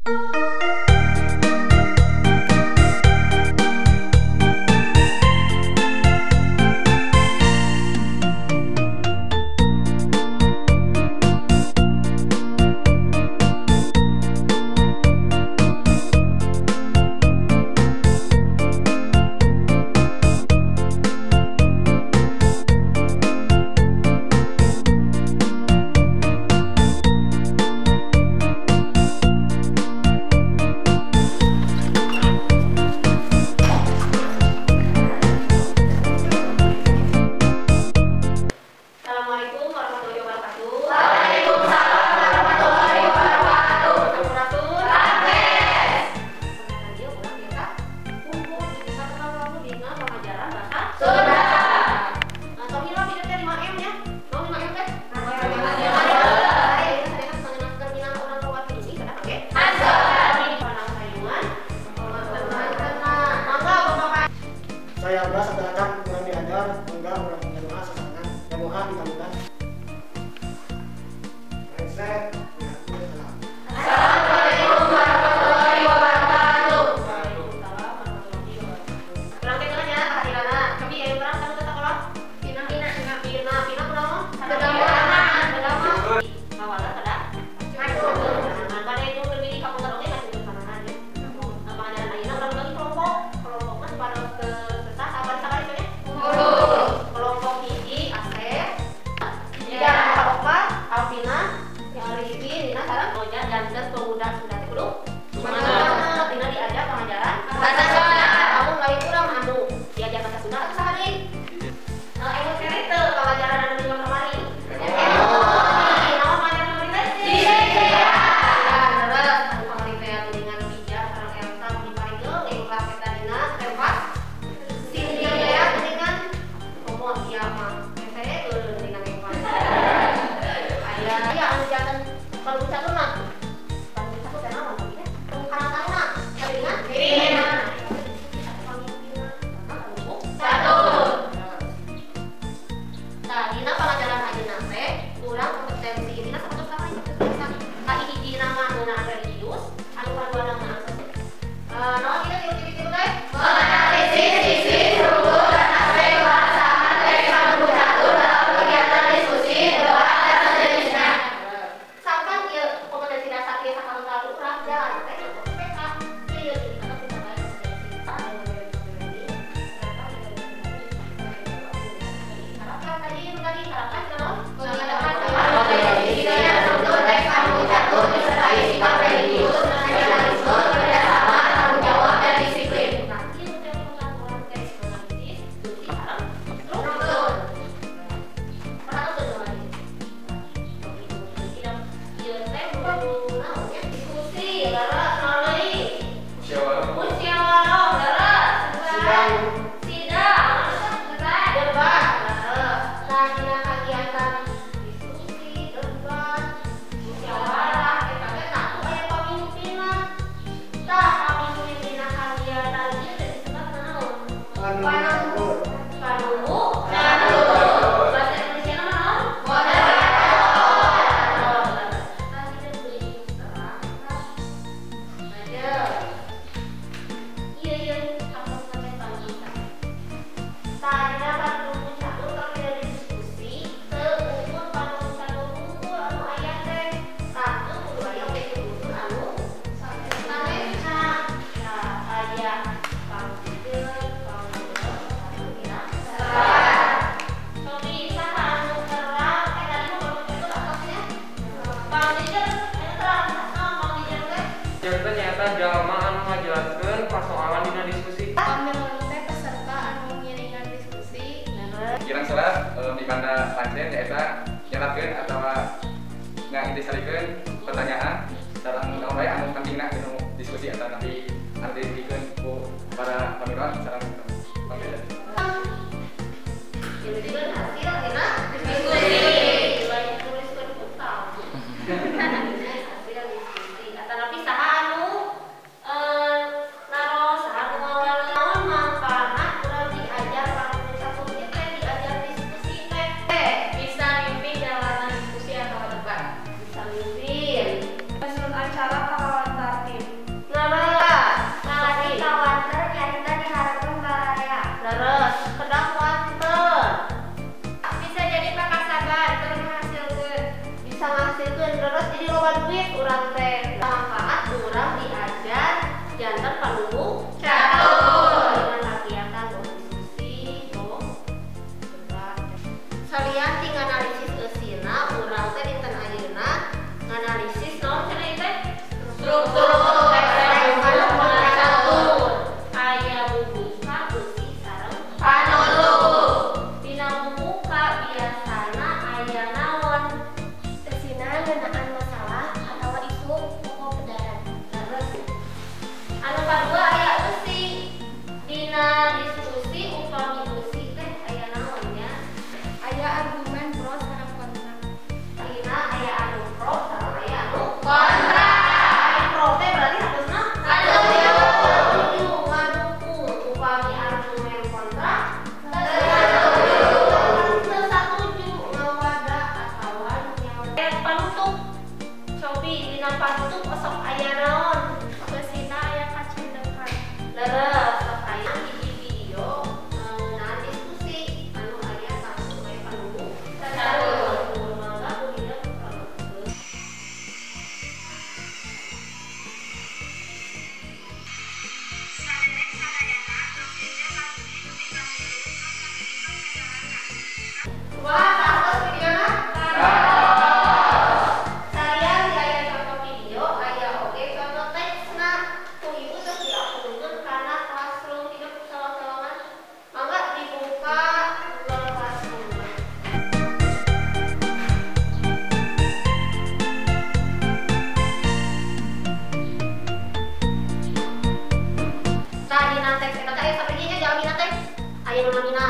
Assalamualaikum warahmatullahi wabarakatuh. Waalaikumsalam warahmatullahi wabarakatuh. Sampurasun. Rampes. Ieu urang biasa kumpul di desa kamu dina pengajaran bahasa Sunda. Nah, tong hilap ieu teh 5M nya. Mau 5M teh? Saya Abbas sateuacan urang diajar, mangga urang ngadoa sasarengan doa dikabulkan. Reset, ya, salam. Assalamualaikum warahmatullahi wabarakatuh. Waalaikumsalam warahmatullahi wabarakatuh. Urang teh nya kehadiranna. Kami aya urang ka sekolah. Pina Pina Pina Pina kunaon? Sadamana. Sadama. Awalna kada. Nah, pada itu lebih di komputer oge masih bersamahan ya. Nah, pengajaran ayeuna urang bagi kelompok. Kelompokna pada peserta sabar-sabar ya. Kelompok hiji Asep, tiga, opat, Alvina, Riki, Rina, sareng Ojan, dan pemuda Sunda teh kudu semangat. Dina diajar pengajaran bahasa Sunda. Kamu lain urang anu diajar bahasa Sunda atau saha deui? Emut kene teu pengajaran anu minggu kamari. Emut. Naon pengajaran kamari teh? Leres anu kamari teh geuningan Pija sareng Elsa di Parigel lengkap eta dina tempat Sindia ya geuningan komo ieu mah hese geuningan lengkap. Aya ya anu janten panubu catur mah. Panubu catur teh naon teh? Karang taruna geuningan Pimpinan. Panubu catur. Nah, dina pangajaran ayeuna teh urang kompetensi dina sapertos kamari sapertos ka hiji mah ngeunaan religius, anu kaduana ngeunaan sosial. Naon ieu tilu-tilu teh? Menganalisis isi, struktur, dan aspek pelaksanaan teks panubu catur dalam kegiatan diskusi, debat, dan sejenisnya. Sampan ieu kompetensi dasar ieu sakalengkap urang jalan teh PK. Ieu indikator pencapaian kompetensi. Harapkan tadi itu tadi harapkan naon? Kompetensi struktur teks panubu catur disertai sikap religius, nasionalisme, kerjasama, tanggung jawab, dan disiplin. Nah, ieu teh pengaturan teks analisis, diskusi sareng struktur. Perhatokeun kembali. Ieu teh kudu naon nya? Diskusi, leres, naon deui? Musyawarah, leres. Sidang. Sidang, debat, leres. Nah, dina kagiatan diskusi, debat, musyawarah, eta teh tangtu aya pamimpinna. Tah, pamimpin dina kagiatan ieu teh disebut naon? Panubu. Panubu catur. Bahasa Indonesia mah naon? Moderator. Tadi teh beli terang. Lanjut. Ieu ieu kamu sampai pamimpin. Tah, panubu catur kalau diskusi teu ukur panubu catur unggul anu aya teh. Tangtu kudu aya unsur-unsur anu sanesna. Nah, aya pamimpin, pamimpin, Sobi saha anu terang eh tadi mah panubu catur atasnya. Pamimpin anu terang, naon pamimpin teh? Janten nyaeta jalma anu ngajelaskeun pasoalan dina diskusi. Pamilu teh peserta anu ngiringan diskusi. Kirang serat dipanda pancen nyaeta nyaratkeun atawa ngaintisarikeun pertanyaan sareng naon wae anu pentingna dinu diskusi atau nanti anu dibikeun ku para pamiluan sareng pamiluan. Diberikan hasil dina diskusi. Lain tuliskeun hutang. Hasil diskusi. Atanapi saha anu naros saha anu ngawal naon manfaatna urang diajar panubu catur ieu teh diajar diskusi teh. Bisa mimpin jalanan diskusi atau debat. Bisa mimpin. Menyusun acara kalawan tartib. ngahasilkeun terus jadi loba duit urang teh. Manfaat urang diajar janten panunggu catur. Dengan kegiatan boh diskusi, boh debat. Salian ti nganalisis eusina urang teh dinten ayeuna nganalisis naon cenah ieu teh? Struktur catur. Aya bubuka eusi sareng panutup. Dina bubuka biasana aya naon? Eusina ngeunaan masalah atawa isu pokok pedaran. Terus anu kadua aya eusi. Dina diskusi upami eusi teh aya naon nya? Aya argumen pro sareng kontra. Dina aya anu pro sareng aya anu kontra. Aya pro teh berarti harusna setuju, ngadukung. Upami argumen kontra teu satuju, ngawada atawa nyawa. Panutup. Cobi dina panutup osok aya naon? Eusina aya kacendekan. Leres sok aya hiji video ngeunaan diskusi anu aya langsung we panunggu catur. Mangga ku dieu panutup. Wah, tangtos videona. Salian di aya contoh video, aya oge contoh teksna. Ku ibu terus diapungkeun kana classroom hidup sawang-sawangan. Mangga dibuka Google Classroom. Tah dina teks eta teh aya sabaraha nya jalmina teh? Aya nu namina.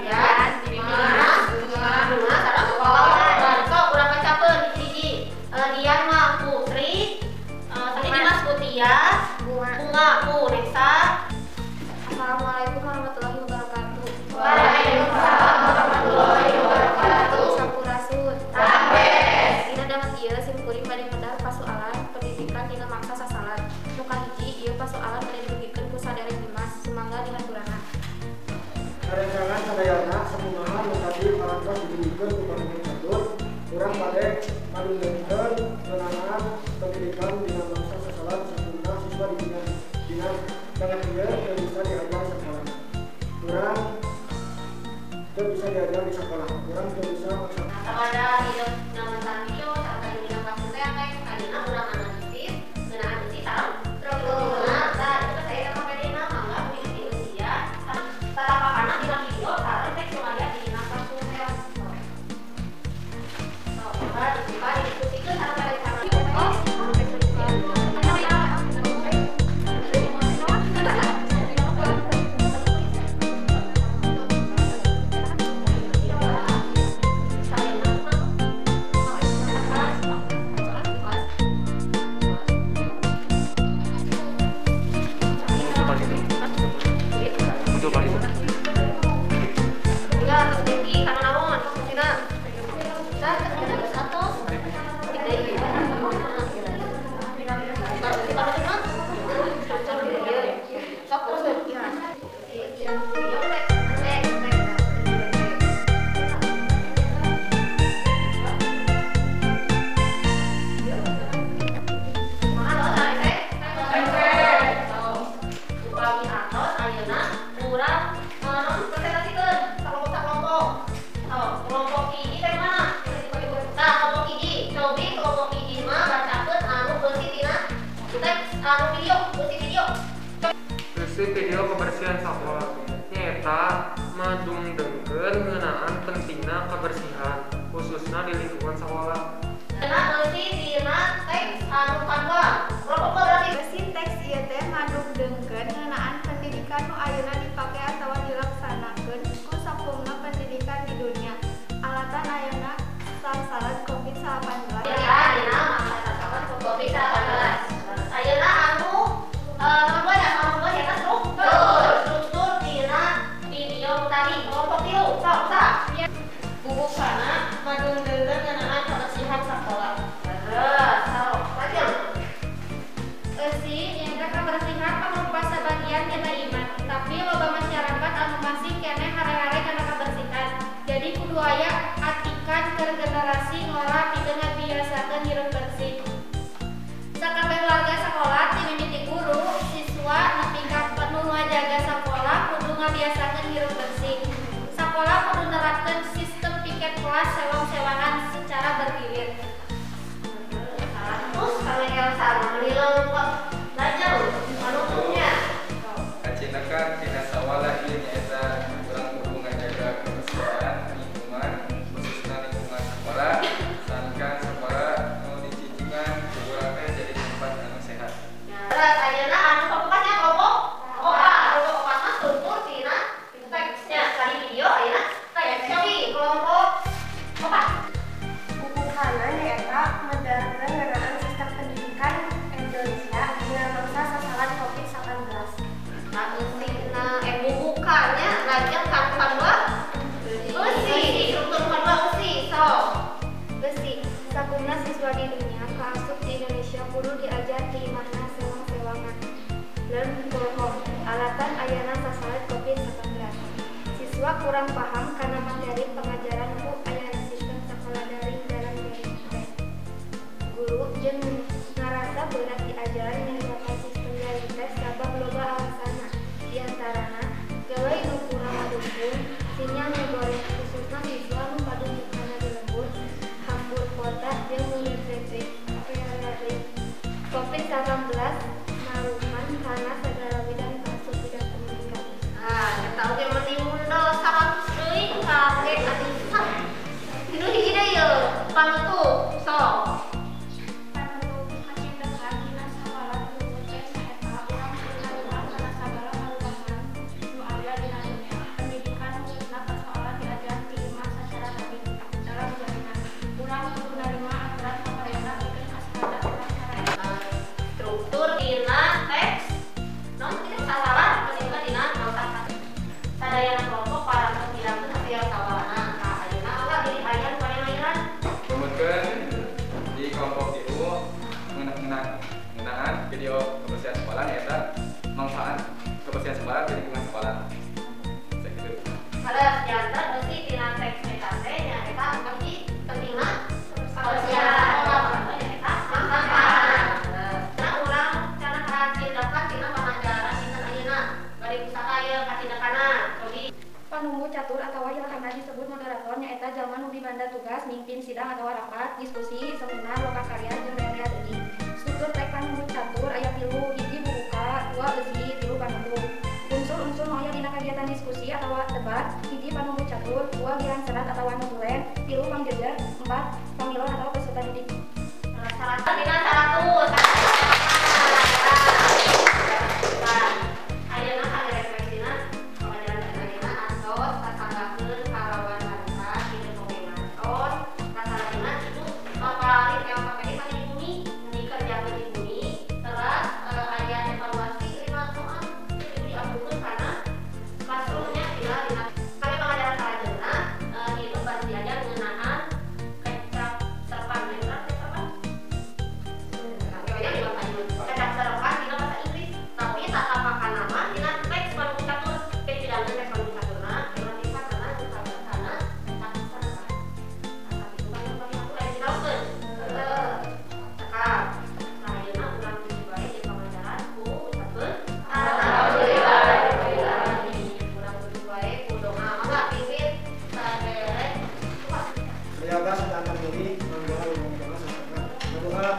Ya, Dimas, Bunga, sareng Wawan. Sok urang bacakeun hiji-hiji. Dian mah ku Sri, tadi Dimas ku Tias, Bunga. Bunga ku Reksa. Assalamualaikum warahmatullahi wabarakatuh. Waalaikumsalam warahmatullahi wabarakatuh. Sampurasun. Rampes. Dina danget ieu simkuring bade medar pasualan pendidikan dina mangsa sasalan. Nu kahiji ieu pasualan bade didugikeun ku saderek Dimas, sumangga dihaturana. Rerencangan sadayana sakumaha nu tadi parantos didugikeun ku panunggu catur, urang bade ngadungdengkeun ngeunaan pendidikan dina mangsa sasalan sakumna siswa dina dina danget ieu teu bisa diajar sakola. Urang teu bisa diajar di sekolah. Urang teu bisa maksa. Sabada hidup ngawentan video sarta dina classroom teh teks tadina urang analisis ngeunaan eusi sareng struktur. Tah itu teh saya ka pedina mangga ku di usia tatapakana dina video sareng teks nu aya dina classroom teh. Sok, coba dibuka didiskusikeun sareng rencana. Enggak, terus tinggi karena naon? Cina. Tah, terus atos. Sok terus. Upami atos ayeuna urang naon presentasikeun sakelompok-sakelompok. Sok, kelompok hiji teh mana? Nah, kelompok hiji, cobi kelompok hiji mah bacakeun anu beusi tina teks anu video, beusi video. Eusi video kebersihan sakola nyaeta madungdengkeun ngeunaan pentingna kebersihan khususna di lingkungan sakola. Cenah eusi dina teks anu kadua. Kelompok berarti Eusi teks ieu teh madungdengkeun ngeunaan pendidikan nu ayeuna dipake atawa dilaksanakeun ku sakumna pendidikan di dunia. Alatan ayeuna sasaran COVID-19. Ya, dina mangsa sasaran COVID-19. Ayeuna anu nomor 2 ya, nomor 2 nyaeta struktur. Struktur dina video tadi kelompok tilu. Sok, sok. Bubukana madungdengkeun ngeunaan kebersihan sakola. kelas sewang-sewangan secara bergilir. Terus kalau Elsa menilai kok belajar manutupnya. Kacindakan tina sawala ieu nyaeta urang kudu ngajaga kebersihan lingkungan, khususna lingkungan sekolah. Sangkan sekolah nu dicicingan ku urang teh jadi tempat anu sehat. Terus ayeuna anu pamungkasnya kelompok opat. Kelompok opat mah struktur tina teksnya. Tadi video ayeuna teks. Cobi kelompok opat. Bubuhana nyaeta medarkeun ngeunaan sistem pendidikan Indonesia dina mangsa sasaran COVID-19. Nah, bubukannya lajeng ka kadua eusi, struktur kadua eusi sok. Besi, sakumna siswa di dunia kaasup di Indonesia kudu diajar di imahna sewang-sewangan. Learn from home, alatan ayana sasaran COVID-19. Siswa kurang paham karena materi pengajaran ku ayana sistem sekolah daring dalam jaringan teh. Guru jeung ngarasa berat diajaran nyariakan sistem daring teh sabab loba alasanna. Di antarana, gawe nu kurang ngadukung, sinyal nu goreng khususna siswa nu padumukanna di lembur, hambur kota jeung nu leutik. COVID-19 maruman kana sagala bidang kaasup bidang pendidikan. Nah, eta oge meni mundel 100 deui kage atisan. Dinu hiji deui yeuh, panutup sok. Panutup kacindekan dina sawala luhur teh saeta urang kudu narima kana sagala parubahan nu aya dina dunia. Pendidikan khususna pasoalan diajar di imah sacara daring dalam jaringan. Urang kudu narima aturan pamarentah pikeun kasehatan urang saraya. Struktur dina teks non kita sasaran pendidikan dina mangsa sadayana kelompok parantos midangkeun hasil sawalana. Tah ayeuna mangga bilih aya nu bade ngairan. Numutkeun di kelompok tilu ngeunaan video kebersihan sekolah nyaeta manfaat kebersihan sekolah di lingkungan sekolah. Sakitu. Leres janten eusi tina teks eta teh nyaeta anu hiji pentingna kebersihan sekolah nyaeta manfaat. Nah, urang cenah kacindakan tina pangajaran dinten ayeuna. Bade usaha ieu kacindakanna. Cobi. Panumbu catur atawa ilahana disebut moderator nyaeta jalma nu mibanda tugas mimpin sidang atawa rapat, diskusi, seminar, lokakarya jeung rea deui. Struktur teks panumbu catur aya tilu, hiji bubuka, dua eusi, tilu panutup. Unsur-unsur nu aya dina kagiatan diskusi atawa debat, hiji panumbu catur, dua girang serat atawa notulen, tilu pangjejer, empat pamilon atawa peserta didik. Seratus dina 100. Nah, ayeuna kangge refleksina pelajaran ayeuna atos sasanggakeun kalawan harta hidup oge ngantos. Sasalajengna ibu paparin LKPD masih di bumi, dikerjakeun di bumi, terus aya evaluasi 5 soal ibu diampungkeun kana classroom-nya bila dina kangge pangajaran salajengna hidup bade diajar ngeunaan kecap serpan kecap serpan dina bahasa Inggris, tapi tatapakan nama dina teks panumbu catur, pidangkeun teks panumbu caturna, tematika kana kana kecap serpan. Tah itu panumbu aya dinaoskeun. Cekap. Nah, ayeuna urang tuju bae jeung pangajaran ku ucapkeun alhamdulillah. Urang tuju bae ku doa mangga pimpin saderek. Riaga sedangkan diri, mangga lumayan sasana. Doa.